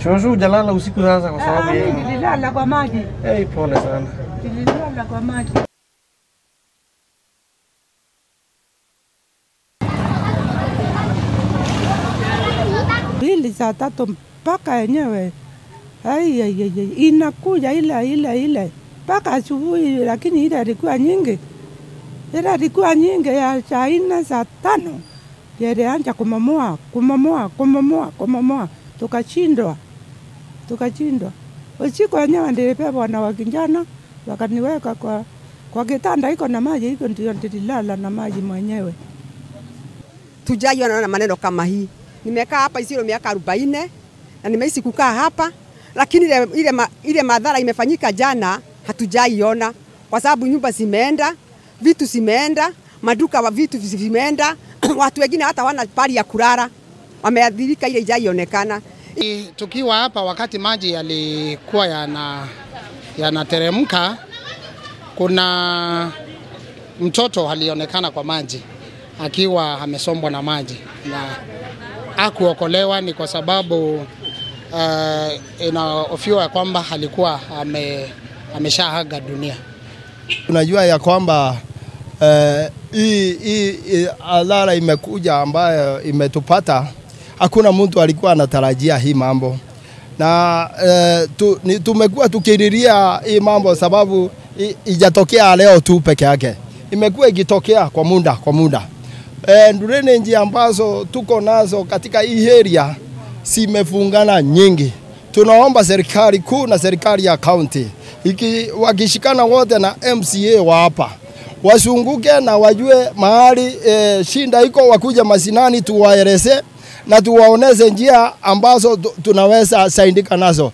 Shoshu hujalala usiku sasa kwa sababu yeye. Nililala kwa maji. Eh, pole sana. Nililala kwa maji. Mbili saa tatu mpaka yenyewe. Ai ai ai inakuja ile ile ile mpaka asubuhi, lakini ile ilikuwa nyingi. Ile ilikuwa nyingi ya saa 4 saa 5. Ilianza kumomoa, kumomoa, kumomoa, kumomoa. Tukashindwa. Tukashindwa. Usiku wenyewe nilipewa na wakinjana wakaniweka kwa kitanda iko na maji, iko ndio nililala na maji mwenyewe. Tujaiona na maneno kama hii. Nimekaa hapa Isiolo miaka 40 na nimeishi kukaa hapa, lakini ile madhara imefanyika jana hatujaiona, kwa sababu nyumba zimeenda, vitu zimeenda, maduka wa vitu vimeenda, watu wengine hata wana pali ya kulala. Wameadhirika, ile haijaonekana. Tukiwa hapa wakati maji yalikuwa yanateremka, kuna mtoto alionekana kwa maji akiwa amesombwa na maji na hakuokolewa. Ni kwa sababu inahofiwa kwamba alikuwa ameshaaga dunia. Tunajua ya kwamba hii adhara imekuja ambayo imetupata. Hakuna mtu alikuwa anatarajia hii mambo. Na tumekuwa tukiriria hii mambo sababu ijatokea leo tu peke yake. Imekuwa ikitokea kwa muda, kwa muda. Drainage ambazo tuko nazo katika hii area zimefungana nyingi. Tunaomba serikali kuu na serikali ya county wakishikana wote na MCA wa hapa wasunguke na wajue mahali shinda iko, wakuja masinani tuwaeleze na tuwaoneze njia ambazo tunaweza saidika nazo.